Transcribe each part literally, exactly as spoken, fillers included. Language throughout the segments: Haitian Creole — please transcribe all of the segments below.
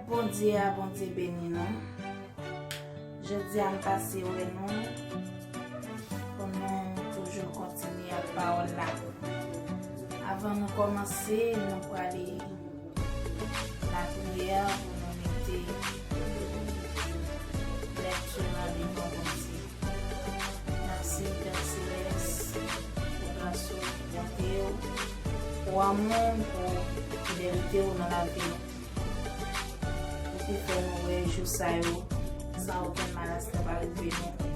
Bondye a, Bondye beni nou. Jodi a m pase wè nou pou nou toujou kontinye ak pawòl la. Avan nou kòmanse, nou prale lapriyè pou nou mete lèkti nan devan Bondye. Mèsi, Pè Selès, pou gras ou, pou bonte w, pou amou w, pou fidelite w nan lavi nou. Ou te fè nou wè jou sa yo san okenn maladi pa rive nou,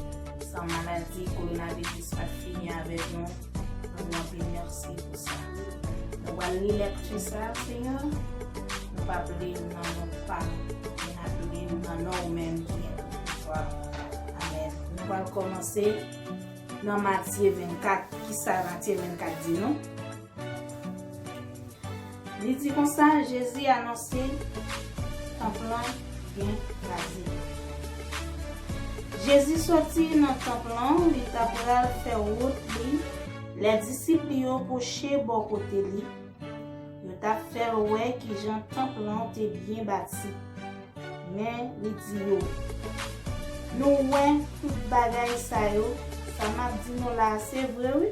san maladi kowonaviris pa t fini avèk nou. Nou di w anpil mèsi pou sa. Nou pral li lèkti sa a, Senyè. Nou p ap li l nan non pa nou, men n ap li l nan non w menm ki gen tout pouvwa. Amèn. Nou pral kòmanse nan Matye vennkat. Kisa Matye vennkat di nou? Li di konsa, Jezi anonse tanp lan gen kraze. Jezi soti nan tanp lan, li ta pral fè wout li lè disip li yo pwoche bò kote li. Yo t ap fè l wè kijan tanp lan te byen bati. Men li di yo, "Nou wè tout bagay sa yo, sa m ap di nou la a se vre wi."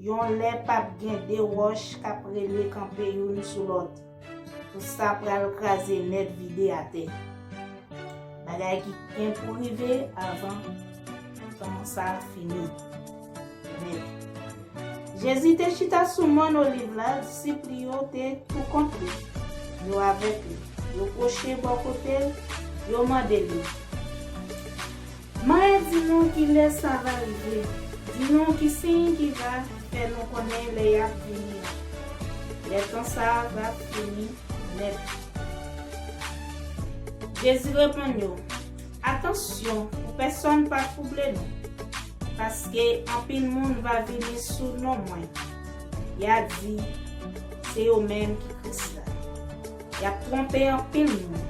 Yon lè p ap gen de wòch k ap rele kanpe youn sou lòt. Tout sa pral kraze nèt, vide atè. Bagay ki gen pou rive avan tan sa fini nèt. Jezi te chita sou mòn Oliv la, disip li yo te poukont li. Yo avèk li. Yo pwoche bò kote l, yo mande li, "Mare, di nou ki lè sa va rive. Di nou ki siy ki va fè nou konnen lè y ap vini an. Lè tan sa a va fini nèt." Jezi reponn yo, "Atansyon pou pèsonn pa twouble nou, paske anpil moun va vini sou non mwen. Y a di se yo menm ki Kris la. Y ap twonpe anpil moun.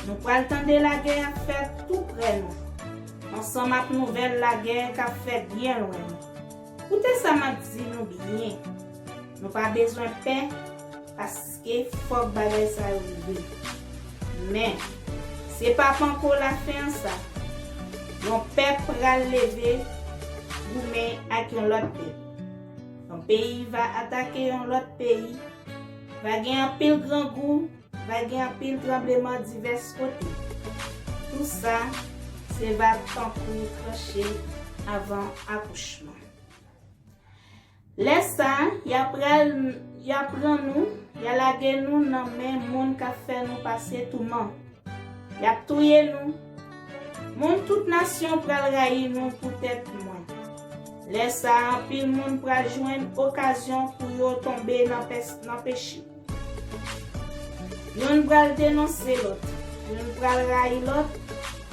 Nou pral tande lagè ap fèt tou prè nou, ansanm ak nouvèl lagè k ap fèt byen lwen nou. Koute sa m ap di nou byen. Nou pa bezwen pè, paske fòk bagay sa yo rive. Men, se pa panko lafen an sa. Yon pèp pral leve goumen ak yon lòt pèp. Yon peyi va atake yon lòt peyi. Va gen anpil grangou, va gen anpil tranbleman divès kote. Tou sa, se va tankou tranche avan akouchman. Lè sa a, y a pral, y a pran nou, y a lage nou nan men moun k ap fè nou pase touman. Y ap touye nou. Moun tout nasyon pral rayi nou poutèt mwen. Lè sa a, anpil moun pral jwenn okazyon pou yo tonbe nan pès-, nan peche. Youn pral denonse lòt, youn pral rayi lòt.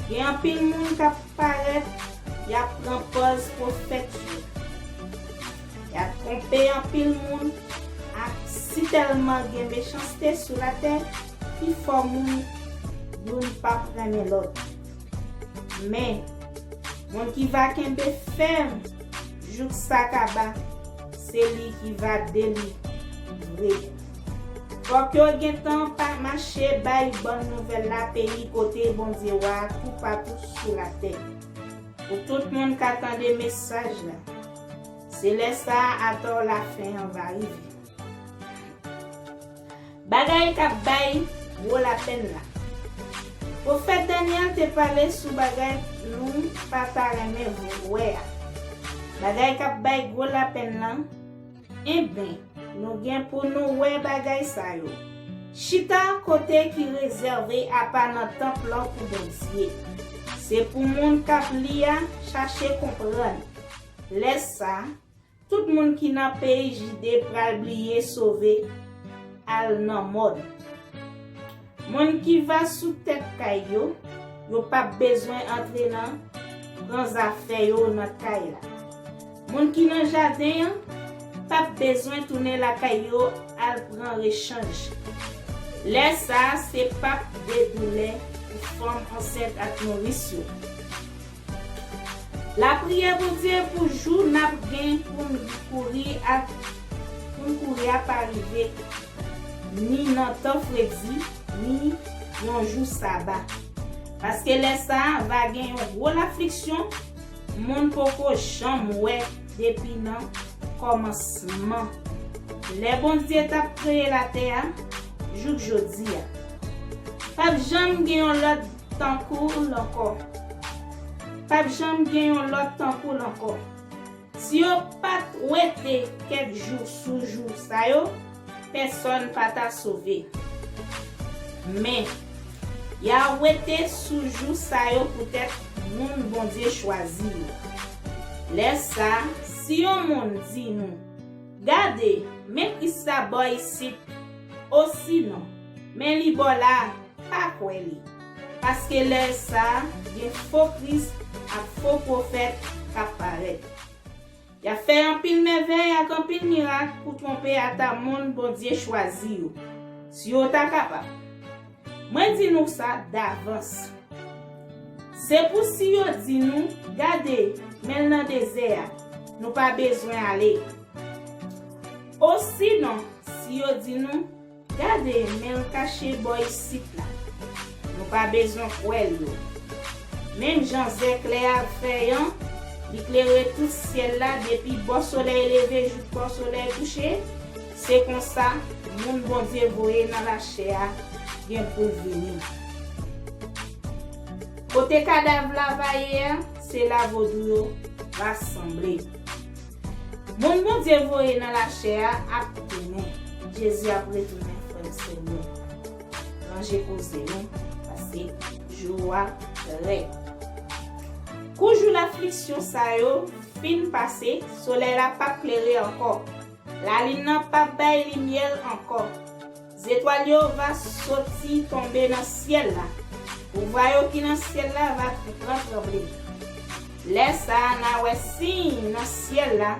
Gen anpil moun k ap parèt, y ap pran pòz pwofèt yo. Y ap twonpe anpil moun, ak si tèlman gen mechanste sou latè, pifò moun youn p ap renmen lòt. Men, moun ki va kenbe fèm jouk sa kaba, se li ki va delivre. Fòk yo gentan pa mache bay bòn nouvèl la peyi kote Bondye wa toupatou sou latè, pou tout moun ka tande mesaj la. Se lè sa a atò lafen an va rive. Bagay k ap bay gwo lapenn la. Pwofèt Danyèl te pale sou bagay nou pa ta renmen wè a. Bagay k ap bay gwo lapenn lan, enben, nou gen pou nou wè bagay sa yo. Chita kote ki rezève apa nan tanp lan pou Bondye. Se pou moun k ap li a chache konprann. Lè sa a, tout moun ki nan peyi Jide pral bliye sove al nan mòn. Moun ki va sou tèt kay yo, yo p ap bezwen antre nan pran zafè yo nan kay la. Moun ki nan jaden an p ap bezwen tounen lakay yo al pran rechanj. Lè sa a, se p ap de doulè pou fanm ansent ak nouris yo. Lapriyè Bondye pou jou n ap gen pou n kouri ak, pou n kouri a pa rive. ni nan tan fredi, ni yon jou saba. Paske lè sa a va gen yon gwo lafliksyon moun poko janm wè depi nan kòmansman lè Bondye t ap kreye latè a jouk jodi a. P ap janm gen yon lòt tankou l ankò. P ap janm gen yon lòt tankou l ankò. Si yo pa t wete kèk jou sou jou sa yo, pèsòn pa ta sove. Men, y a wete sou jou sa yo poutèt moun Bondye chwazi yo. Lè sa a, si yon moun di nou, "Gade, men Kris la bò isit," osinon, "Men li bò la a," pa kwè li. Paske lè sa a, gen fo Kris ak fo pwofèt k ap parèt. Y ap fè anpil mèvèy ak anpil mirak pou twonpe ata moun Bondye chwazi yo, si yo ta kapab. Mwen di nou sa davans. Se pou si yo di nou, "Gade, men l nan dezè a," nou pa bezwen ale. Osinon, si yo di nou, "Gade, men l kache bò isit la," nou pa bezwen kwè l yo. Menm jan zèklè a fè an, li klere tout syèl la depi bò solèy leve jouk bò solèy kouche, se konsa moun Bondye voye nan lachè a gen pou l vini. Kote kadav la va ye a, se la vodou yo va sanble. Moun Bondye voye nan lachè a ap tounen. Jezi ap retounen, frè m, sè m yo. Ranje koze nou, paske jou a prè. Kou jou lafliksyon sa yo fin pase, solèy la p ap klere ankò. Lalin nan p ap bay limyè l ankò. Zetwal yo va soti tonbe nan syèl la. Pouvwa yo ki nan syèl la va pran tranble. Lè sa a, n a wè siy nan syèl la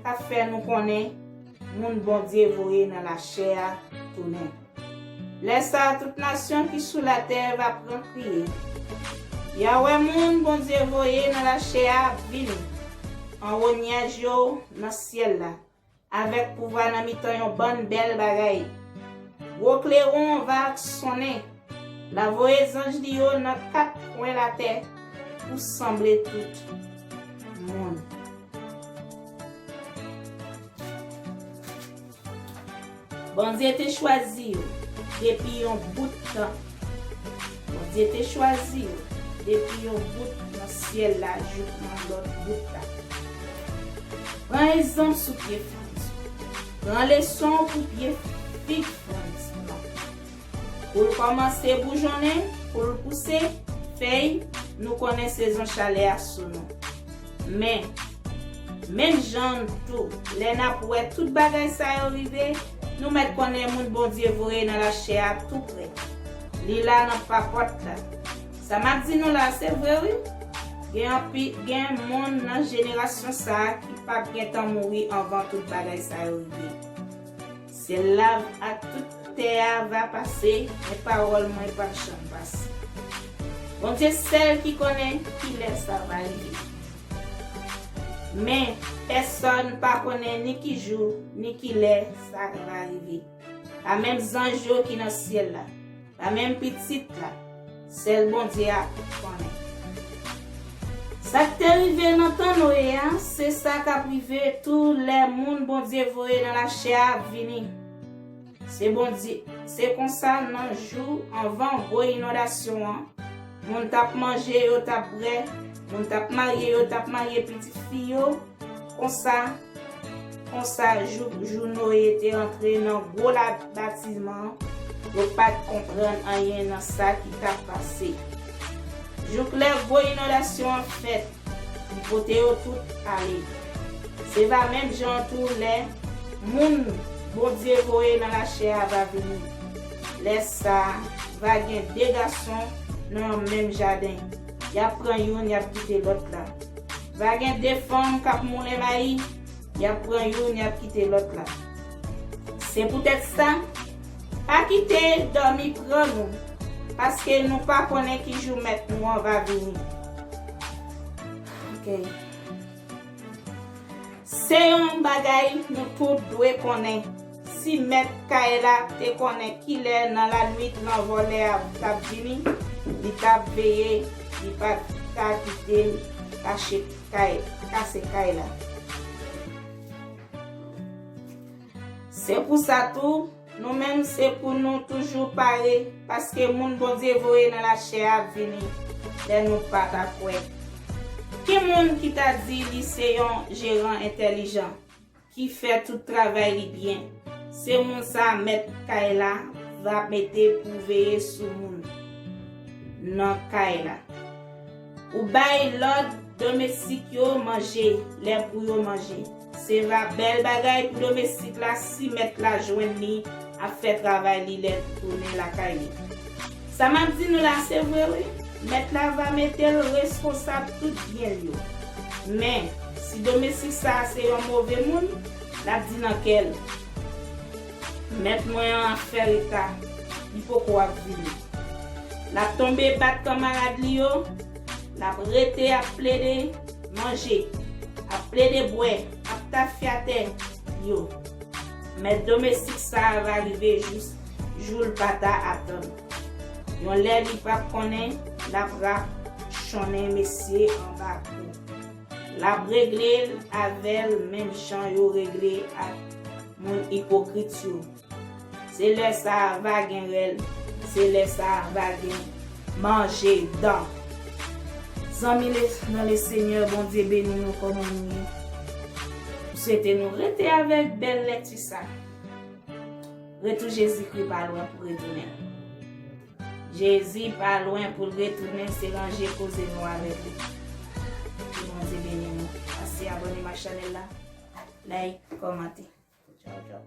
k ap fè nou konnen moun Bondye voye nan lachè a tounen. Lè sa a, tout nasyon ki sou latè va pran kriye. Y a wè moun Bondye voye nan lachè a ap vini, anwo nyaj yo nan syèl la, avèk pouvwa nan mitan yon bann bèl bagay. Gwo klewon va sonnen. L a voye zanj li yo nan kat kwen latè pou sanble tout moun. Bondye te chwazi yo depi yon bout tan. Bondye te chwazi yo depi yon bout nan syèl la jouk nan lòt bout la. Pran egzanp sou pye Frans. Pran leson pou pye fig Frans lan. Kou l kòmanse boujonnen, kou l pouse fèy, nou konnen sezon chalè a sou nou. Men, menm jan tou, lè n ap wè tout bagay sa yo rive, nou mèt konnen moun Bondye voye nan lachè a tou prè. Li la nan papòt la. Sa m ap di nou la, se vre wi. Gen anpi, gen moun nan jenerasyon sa a ki p ap gentan mouri anvan tout bagay sa yo rive. Syèl la ak tout tè a va pase, men pawòl mwen p ap janm pase. Bondye sèl ki konnen ki lè sa va rive. Men, pèsòn pa konnen ni ki jou, ni ki lè sa va rive. Pa menm zanj yo ki nan syèl la, pa menm Pitit la, sèl Bondye a konnen. Sa k te rive nan tan Noye a, se sa k ap rive tou lè moun Bondye voye nan lachè a ap vini. Se Bondye, se konsa nan jou anvan gwo inondasyon an, moun t ap manje, yo t ap bwè, moun t ap marye, yo t ap marye pitit fi yo, konsa, konsa, jouk jou Noye te antre nan gwo la, batiman, yo pa t konprann anyen nan sa ki t ap pase. Jouk lè gwo inondasyon an fèt, li pote yo tout ale. Se va menm jan tou lè moun Bondye voye nan lachè a va vini. Lè sa a, va gen de gason nan yon menm jaden. Y ap pran youn, y ap kite lòt la. Va gen de fanm k ap moulen mayi, y ap pran youn, y ap kite lòt la. Se poutèt sa, pa kite dòmi pran nou, paske nou pa konnen ki jou Mèt nou an va vini. Ok. Se yon bagay nou tout dwe konnen. Si mèt kay la te konnen kilè nan lannuit lanvòlè a t ap vini, li t ap veye, li pa t ka kite l kache kay, kase kay la. Se pou sa tou, nou menm se pou nou toujou pare, paske moun Bondye voye nan lachè a ap vini lè nou pa ta kwè. Ki moun ki ta di li se yon jeran entèlijan, ki fè tout travay li byen? Se moun sa a mèt kay la va mete pou veye sou moun nan kay la. Ou bay lòd domestik yo manje lè pou yo manje. Se va bèl bagay pou domestik la si mèt la jwenn li ap fè travay li lè l tounen lakay li. Sa m ap di nou la se vre wi. Mèt la va mete l reskonsab tout byen l yo. Men, si domestik sa a se yon move moun, l ap di nan kè l, mèt mwen an ap fè reta, li poko ap vini. L ap tonbe bat kanmarad li yo, l ap rete ap plede manje, ap plede bwè, ap tafyatè yo. Mèt domestik sa a va rive jous jou l pa ta atann. Yon lè li p ap konnen, l ap rachonnen mesye anba kou. L ap regle l avè l menm jan yo regle ak moun ipokrit yo. Se lè sa a va gen rèl, se lè sa a va gen manje dan. Zanmi le, nan le Senyè, Bondye beni nou kòman nou ye. M swete nou rete avèk bèl lèti sa. Retou Jezikri pa lwen pou retounen. Jezi pa lwen pou l retounen, se ranje koze nou avèk li. Ke Bondye beni nou. Pase abòne ma chanèl la, like, kòmante. Tchaw, tchaw.